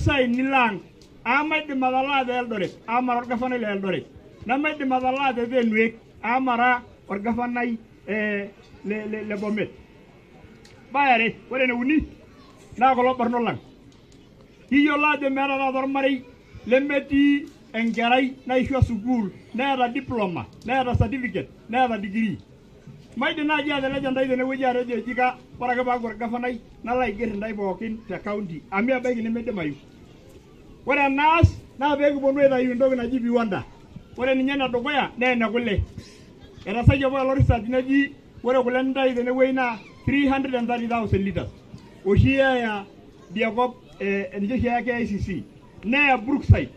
Irmasaini lang amaidim atalaa te Eldoret, amara orgavanai le Eldoret. Nemaidim atalaa te Tenwek, amara orgavanai le Bomet. Bae are, ore eneuni naa kulo barnot lang. Kiyiolo ajo meeta taata ormarei lemetii enkerai naishua sukuul, neeta diploma, neeta certificate, neeta degree. Maidim naaji ateleja ntae tenewueji atejo eji ka ore ake paaku orgavanai nalo aiger intae pookin te county amu ebaiki nimidimayu. Ore enaas naa pee kiponu aitayu entoki naji viwanda. Ore ninye enedukuya naa ene kule. Etaasaki apa ilo research neji ore kule nintayu tenewueji naa 330,000 liters. Oshi eya dia kop ninche oshi eya KICC, neya Brookside,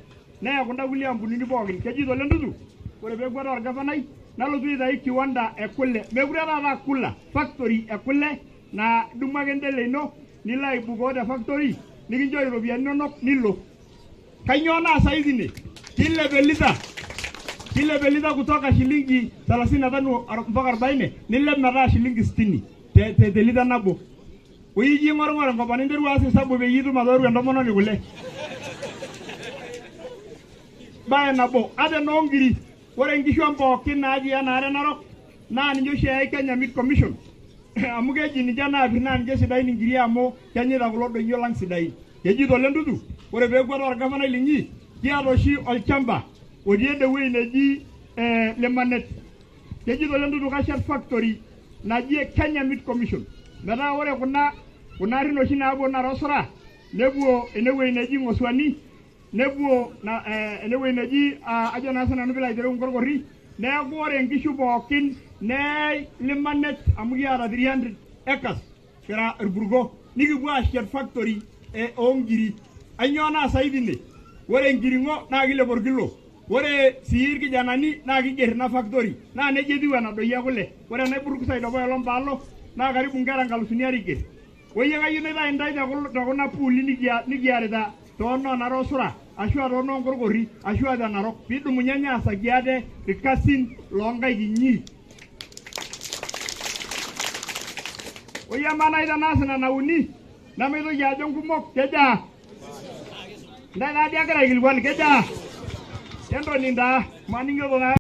neya kunda kulie ampunini pookin. Kejito Ole Ntutu, ore peeku ataa orgavanai nalotu aitayu kiwanda e kule. Meekure taata kula, factory e kule naa idumu ake endele ino nilo aibukoo te factory nikinchori iropiyiani inonok nilo. Kainyoo naasayu tine? Kilep elita. Kilep elita kutoka shilingi 35 mpaka 40 nilep metaa shilingi 60 te lita nabo. Oiji ing'orng'or enkop ninteru aas hesabu peyie itum atooru entomononi kule. Bae nabo, ata enoo nkiri, ore nkishu ang pookin natii enaare narok naa ninche oshi eyai Kenya Meat Commission amu keji ninche naapir naa ninche sidain inkiri amu kenyaita kulo donyio lang sidain. Kejito Ole Ntutu, ore peeku ataa orgavanai linyi, kiata oshi olchamba otii ende wueji neji Limanet. Kejito Ole Ntutu kashet factory naji Kenya Meat Commission metaa ore kuna arrin oshi naapuo Narosura nepuo ene wueji neji Ng'osuani nepuo ene wueji neji ajo naa sinanu piilo aitereu Nkorkori. Neeku ore nkishu pookin neyai Limanet amu kiata 300 acres kira irpurko nikipuo aashet factory oonkiri. Ainyoo naasayu tine? Ore enkiring'o naa kilep orkilo. Ore sii irkijanani naa kiger ina factory naa nejia etiu enadoyio kule. Ore ena Brookside apa olong paalo naa karibu nkera 2,000 iger. Oyie kayieu naitayu intae te kuna puuli nikiarita too noo Narosura ashua too noo Nkorkori ashua te Narok piidumunyenye aasaki ate irkasin loonkaik inyi. Oyie amaa naaji tenaas nena uni nemaitoki ajo nkumok kejaa? Ntae taadii agira aikilikuan kejaa? Entoni taa maning'ito naa.